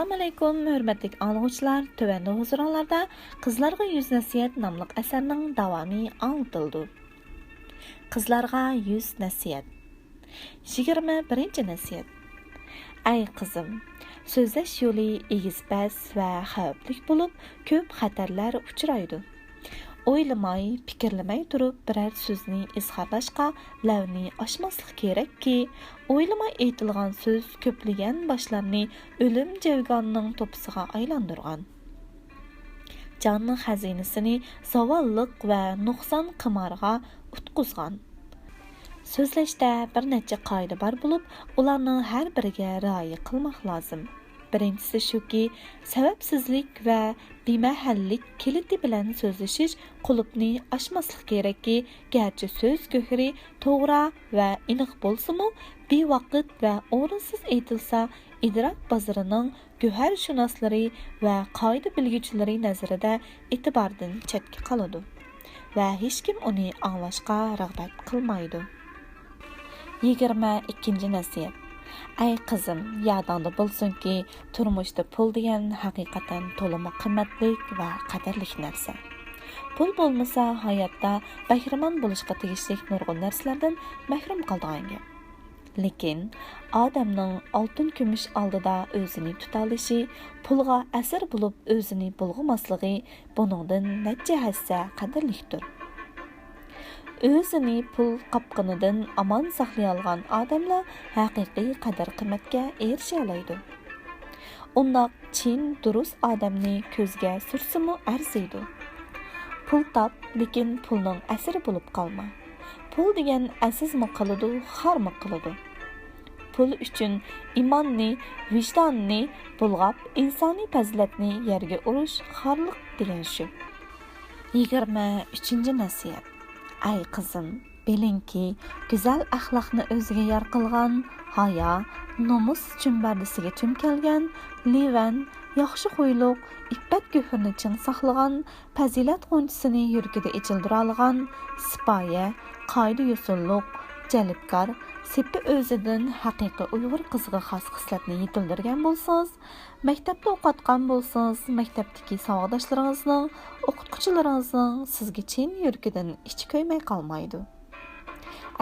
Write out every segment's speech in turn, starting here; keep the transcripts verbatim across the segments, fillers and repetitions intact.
ئەسسالامۇئەلەيكۇم، ھۆرمەتلىك ئاڭلىغۇچىلار. تۆۋەندە ھۇزۇرۇڭلاردا قىزلارغا يۈز نەسىھەت ناملىق ئەسەرنىڭ داۋامى ئاڭلىتىلىدۇ. قىزلارغا يۈز نەسىھەت. يىگىرمە بىرىنچى نەسىھەت. ئەي قىزىم، سۆزلەش يولى ئېگىز-پەس ۋە خەۋپلىك بولۇپ، كۆپ خەتەرلەر ئۇچرايدۇ. ئويلىماي، پىكىرلىمەي تۇرۇپ بىرەر سۆزنى ئىزھارلاشقا لەۋنى ئاچماسلىق كېرەككى، ئويلىماي ئېيتىلغان سۆز كۆپلىگەن باشلارنى ئۆلۈم جەۋگانىنىڭ توپىسىغا ئايلاندۇرغان. جان خەزىنىسىنى زاۋاللىق ۋە نۇقسان قىمارىغا ئۇتقۇزغان. سۆزلەشتە بىر نەچچە قائىدە بار بولۇپ، ئۇلارنىڭ ھەر بىرىگە رىئايە قىلماق لازىم. بىرىنچىسى شۇكى، سەۋەبسىزلىك ۋە بىمەھەللىك كىلىتى بىلەن سۆزلىشىش قۇلۇپنى ئاچماسلىق كېرەككى، گەرچە سۆز گۆھىرى توغرا ۋە ئېنىق بولسىمۇ، بىۋاقىت ۋە ئورۇنسىز ئېيتىلسا، ئىدراك بازىرىنىڭ گۆھەرشۇناسلىرى ۋە قائىدە بىلگۈچىلىرى نەزىرىدە ئېتىباردىن چەتكە قالىدۇ ۋە ھېچكىم ئۇنى ئاڭلاشقا رىغبەت قىلمايدۇ. يىگىرمە ئىككىنچى نەسىھەت. ئەي قىزىم، يادىڭدا بولسۇنكى، تۇرمۇشتا پۇل دېگەن ھەقىقەتەن تولىمۇ قىممەتلىك ۋە قەدىرلىك نەرسە. پۇل بولمىسا، ھاياتتا بەھرىمەن بولۇشقا تېگىشلىك نۇرغۇن نەرسىلەردىن مەھرۇم قالىدىغان گەپ. لېكىن ئادەمنىڭ ئالتۇن-كۈمۈش ئالدىدا ئۆزىنى تۇتالىشى، پۇلغا ئەسىر بولۇپ ئۆزىنى بۇلغىماسلىقى بۇنىڭدىن نەچچە ھەسسە قەدىرلىكتۇر. ئۆزىنى پۇل قاپقىنىدىن ئامان ساقلىيالىغان ئادەملا ھەقىقىي قەدىر-قىممەتكە ئېرىشەلەيدۇ. ئۇنداق چىن، دۇرۇس ئادەمنى كۆزگە سۈرسىمۇ ئەرزىيدۇ. پۇل تاپ، لېكىن پۇلنىڭ ئەسىرى بولۇپ قالما. پۇل دېگەن ئەزىزمۇ قىلىدۇ، خارمۇ قىلىدۇ. پۇل ئۈچۈن ئىماننى، ۋىجداننى بۇلغاپ، ئىنسانىي پەزىلەتنى يەرگە ئۇرۇش خارلىق دېگەن شۇ. يىگىرمە ئۈچىنچى نەسىھەت. ئەي قىزىم، بىلىڭكى، گۈزەل ئەخلاقنى ئۆزىگە يار قىلغان، ھايا، نومۇس چۈمبەردىسىگە چۈمكەلگەن، لېۋەن، ياخشى خۇيلۇق، ئىپپەت گۆھىرىنى چىڭ ساقلىغان، پەزىلەت غۇنچىسىنى يۈرىكىدە ئېچىلدۇرالىغان، سىپايە، قائىدە-يوسۇنلۇق، جەلپكار، سېپى ئۆزىدىن ھەقىقىي ئۇيغۇر قىزىغا خاس خىسلەتنى يېتىلدۈرگەن بولسىڭىز، مەكتەپتە ئوقۇۋاتقان بولسىڭىز، مەكتەپتىكى ساۋاقداشلىرىڭىزنىڭ، ئوقۇتقۇچىلىرىڭىزنىڭ سىزگە چىن يۈرىكىدىن ئىچى كۆيمەي قالمايدۇ.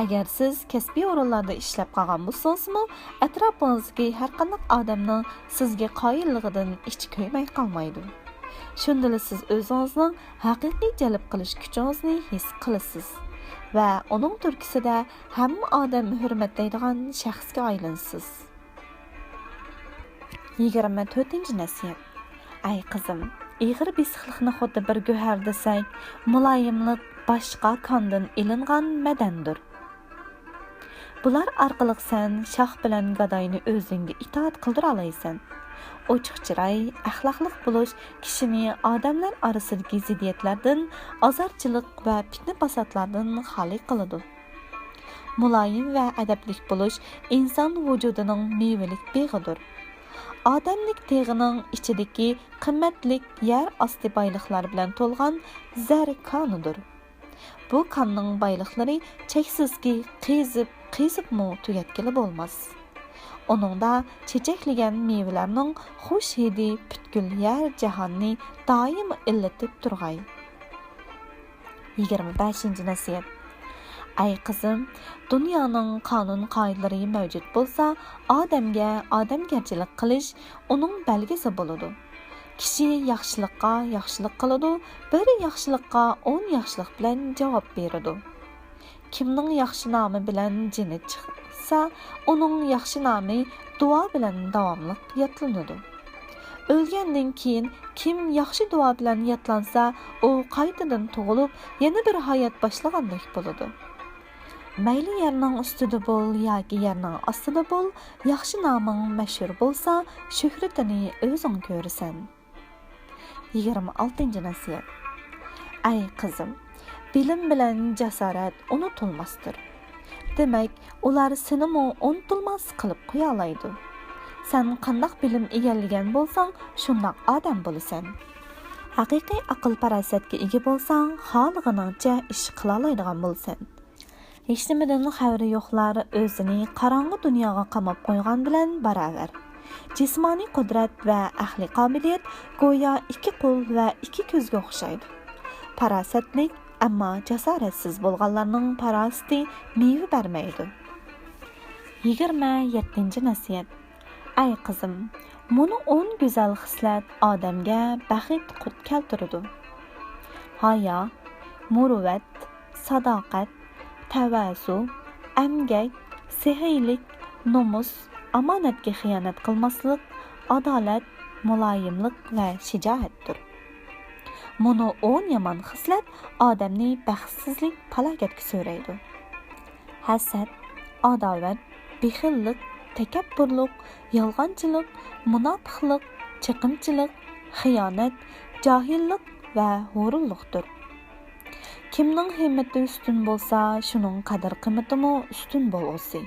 ئەگەر سىز كەسپىي ئورۇنلاردا ئىشلەپ قالغان بولسىڭىزمۇ، ئەتراپىڭىزدىكى ھەرقانداق ئادەمنىڭ سىزگە قايىللىقىدىن ئىچى كۆيمەي قالمايدۇ. شۇندىلا سىز ئۆزىڭىزنىڭ ھەقىقىي جەلپ قىلىش كۈچىڭىزنى ھېس قىلىسىز ۋە ئۇنىڭ تۈرتكىسىدە ھەممە ئادەم ھۆرمەتلەيدىغان شەخسكە ئايلىنىسىز. يىگىرمە تۆتىنچى نەسىھەت. ئەي قىزىم، ئېغىر بېسىقلىقنى خۇددى بىر گۆھەر دېسەك، مۇلايىملىق باشقا كاندىن ئېلىنغان مەدەندۇر. بۇلار ئارقىلىق سەن شاھ بىلەن گاداينى ئۆزۈڭگە ئىتائەت قىلدۇرالايسەن. ئوچۇق چىراي، ئەخلاقلىق بولۇش كىشىنى ئادەملەر ئارىسىدىكى زىددىيەتلەردىن، ئازارچىلىق ۋە پىتنە-پاساتلاردىن خالىي قىلىدۇ. مۇلايىم ۋە ئەدەپلىك بولۇش ئىنسان ۋۇجۇدىنىڭ مېۋىلىك بېغىدۇر. ئادەملىك تېغىنىڭ ئىچىدىكى قىممەتلىك يەر ئاستى بايلىقلار بىلەن تولغان زەر كانىدۇر. بۇ كاننىڭ بايلىقلىرى چەكسىزكى، قېزىپ، قېزىپمۇ تۈگەتكىلى بولماس. ئۇنىڭدا چېچەكلىگەن مېۋىلەرنىڭ خۇش ھىدى پۈتكۈل يەر جاھاننى دائىم ئىللىتىپ تۇرغاي. يىگىرمە بەشىنچى نەسىھەت. ئەي قىزىم، دۇنيانىڭ قانۇن-قائىدىلىرى مەۋجۇت بولسا، ئادەمگە ئادەمگەرچىلىك قىلىش ئۇنىڭ بەلگىسى بولىدۇ. كىشى ياخشىلىققا ياخشىلىق قىلىدۇ، بىر ياخشىلىققا ئون ياخشىلىق بىلەن جاۋاب بېرىدۇ. كىمنىڭ ياخشى نامى بىلەن جېنى چىقسا، ئۇنىڭ ياخشى نامى دۇئا بىلەن داۋاملىق يادلىنىدۇ. ئۆلگەندىن كېيىن كىم ياخشى دۇئا بىلەن يادلانسا، ئۇ قايتىدىن تۇغۇلۇپ، يەنە بىر ھايات باشلىغاندەك بولىدۇ. مەيلى يەرنىڭ ئۈستىدە بول ياكى يەرنىڭ ئاستىدا بول، ياخشى نامىڭ مەشھۇر بولسا، شۆھرىتىنى ئۆزۈڭ كۆرىسەن. يىگىرمە ئالتىنچى نەسىھەت. ئەي قىزىم، بىلىم بىلەن جاسارەت ئۇنتۇلماستۇر. دېمەك، ئۇلار سېنىمۇ ئۇنتۇلماس قىلىپ قويالايدۇ. سەن قانداق بىلىم ئىگىلىگەن بولساڭ، شۇنداق ئادەم بولىسەن. ھەقىقىي ئەقىل-پاراسەتكە ئىگە بولساڭ، خالىغىنىڭچە ئىش قىلالايدىغان بولىسەن. ھېچنېمىدىن خەۋىرى يوقلار ئۆزىنى قاراڭغۇ دۇنياغا قاماپ قويغان بىلەن باراۋەر. جىسمانىي قۇدرەت ۋە ئەقلىي قابىلىيەت گويا ئىككى قول ۋە ئىككى كۆزگە ئوخشايدۇ. پاراسەتلىك، ئەمما جاسارەتسىز بولغانلارنىڭ پاراسىتى مېۋە بەرمەيدۇ. يىگىرمە يەتتىنچى نەسىھەت. ئەي قىزىم، مۇنۇ ئون گۈزەل خىسلەت ئادەمگە بەخت قۇت كەلتۈرىدۇ. ھايا، مۇرۇۋەت، ساداقەت، تەۋەزۇ، ئەمگەك، سېخىيلىك، نومۇس، ئامانەتكە خىيانەت قىلماسلىق، ئادالەت، مۇلايىملىق ۋە شىجائەتتۇر. مۇنۇ ئون يامان خىسلەت ئادەمنى بەختسىزلىك، پالاكەتكە سۆرەيدۇ. ھەسەت، ئاداۋەت، بېخىللىق، تەكەببۇرلۇق، يالغانچىلىق، مۇناپىقلىق، چېقىمچىلىق، خىيانەت، جاھىللىق ۋە ھۇرۇنلۇقتۇر. كىمنىڭ ھىممىتى ئۈستۈن بولسا، شۇنىڭ قەدىر-قىممىتىمۇ ئۈستۈن بولغۇسى.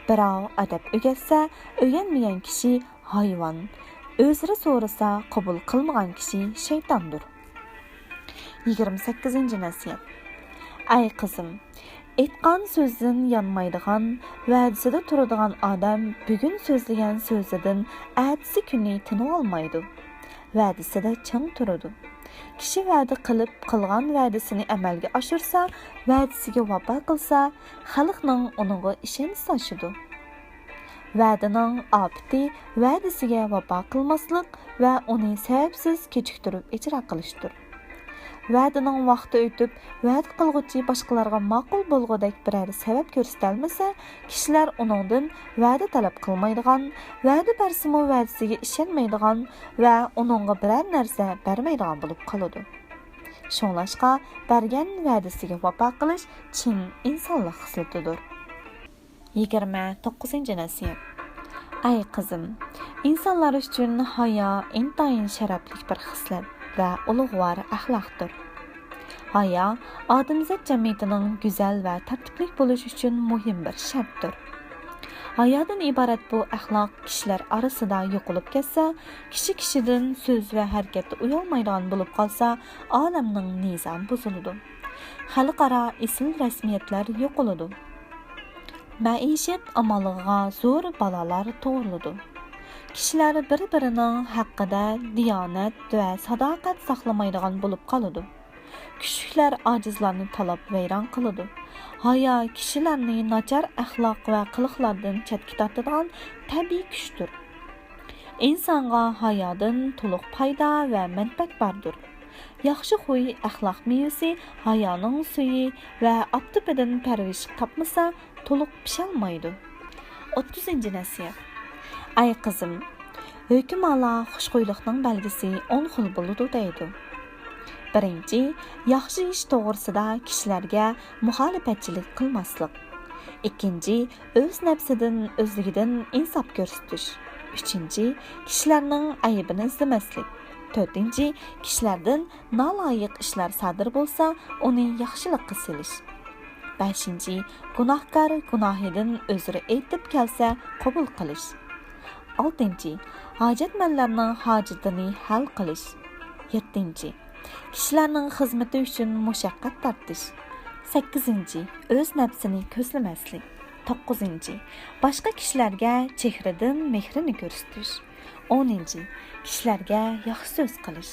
بىراۋ ئەدەپ ئۆگەتسە، ئۆگەنمىگەن كىشى ھايۋان، ئۆزرە سورىسا قوبۇل قىلمىغان كىشى شەيتاندۇر. يىگىرمە سەككىزىنچى نەسىھەت. ئەي قىزىم، ئېيتقان سۆزىدىن يانمايدىغان، ۋەدىسىدە تۇرىدىغان ئادەم بۈگۈن سۆزلىگەن سۆزىدىن ئەتىسى كۈنى تىنىۋالمايدۇ. ۋەدىسىدە چىڭ تۇرىدۇ. كىشى ۋەدە قىلىپ قىلغان ۋەدىسىنى ئەمەلگە ئاشۇرسا، ۋەدىسىگە ۋاپا قىلسا، خەلقنىڭ ئۇنىڭغا ئىشەنچىسى ئاشىدۇ. ۋەدىنىڭ ئاپىتى ۋەدىسىگە ۋاپا قىلماسلىق ۋە ئۇنى سەۋەبسىز كېچىكتۈرۈپ ئىجرا قىلىشتۇر. ۋەدىنىڭ ۋاقتى ئۆتۈپ، ۋەدە قىلغۇچى باشقىلارغا ماقۇل بولغۇدەك بىرەر سەۋەب كۆرسىتەلمىسە، كىشىلەر ئۇنىڭدىن ۋەدە تەلەپ قىلمايدىغان، ۋەدە بەرسىمۇ ۋەدىسىگە ئىشەنمەيدىغان ۋە ئۇنىڭغا بىرەر نەرسە بەرمەيدىغان بولۇپ قالىدۇ. شۇڭلاشقا، بەرگەن ۋەدىسىگە ۋاپا قىلىش چىن ئىنسانلىق خىسلىتىدۇر. يىگىرمە توققۇزىنچى نەسىھەت. ئەي قىزىم، ئىنسانلار ئۈچۈن ھايا ئىنتايىن شەرەپلىك بىر خىسلەت ۋە ئۇلۇغۋار ئەخلاقتۇر. ھايا ئادەمزات جەمئىيىتىنىڭ گۈزەل ۋە تەرتىپلىك بولۇشى ئۈچۈن مۇھىم بىر شەرتتۇر. ھايادىن ئىبارەت بۇ ئەخلاق كىشىلەر ئارىسىدا يوقىلىپ كەتسە، كىشى كىشىدىن سۆز ۋە ھەرىكەتتە ئۇيالمايدىغان بولۇپ قالسا، ئالەمنىڭ نىزامى بۇزۇلىدۇ. خەلقئارا ئېسىل رەسمىيەتلەر يوقىلىدۇ. مەئىشەت ئامانلىقىغا زور بالالار تۇغۇلىدۇ. كىشىلەر بىر-بىرىنىڭ ھەققىدە دىيانەت ۋە ساداقەت ساقلىمايدىغان بولۇپ قالىدۇ. كۈچلۈكلەر ئاجىزلارنى تالاپ ۋەيران قىلىدۇ. ھايا كىشىلەرنى ناچار ئەخلاق ۋە قىلىقلاردىن چەتكە تارتىدىغان تەبىئىي كۈچتۇر. ئىنسانغا ھايادىن تولۇق پايدا ۋە مەنپەئەت باردۇر. ياخشى خۇي ئەخلاق مېۋىسى ھايانىڭ سۈيى ۋە ئاپتىپىدىن پەرۋىش تاپمىسا، تولۇق پىشالمايدۇ. ئوتتۇزىنچى نەسىھەت. ئەي قىزىم، ھۆكۈمئالا خۇشخۇيلۇقنىڭ بەلگىسى ئون خىل بولىدۇ دەيدۇ. بىرىنچى، ياخشى ئىش توغرىسىدا كىشىلەرگە مۇخالىپەتچىلىك قىلماسلىق. ئىككىنچى، ئۆز نەپسىدىن، ئۆزلۈكىدىن ئىنساپ كۆرسىتىش. ئۈچىنچى، كىشىلەرنىڭ ئەيىبىنى ئىزدىمەسلىك. تۆتىنچى، كىشىلەردىن نالايىق ئىشلار سادىر بولسا، ئۇنى ياخشىلىققا سېلىش. بەشىنچى، گۇناھكار گۇناھىدىن ئۆزرە ئېيتىپ كەلسە، قوبۇل قىلىش. ئالتىنچى، ھاجەتمەنلەرنىڭ ھاجىتىنى ھەل قىلىش. يەتتىنچى، كىشىلەرنىڭ خىزمىتى ئۈچۈن مۇشەققەت تارتىش. سەككىزىنچى، ئۆز نەپسىنى كۆزلىمەسلىك. توققۇزىنچى، باشقا كىشىلەرگە چېھرىدىن مېھرىنى كۆرسىتىش. ئونىنچى، كىشىلەرگە ياخشى سۆز قىلىش.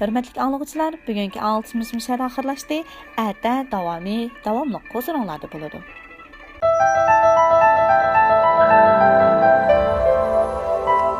ھۆرمەتلىك ئاڭلىغۇچىلار، بۈگۈنكى ئاڭلىتىشىمىز مۇشۇ يەردە ئاخىرلاشتى. ئەتە داۋامى داۋاملىق ھۇزۇرۇڭلاردا بولىدۇ.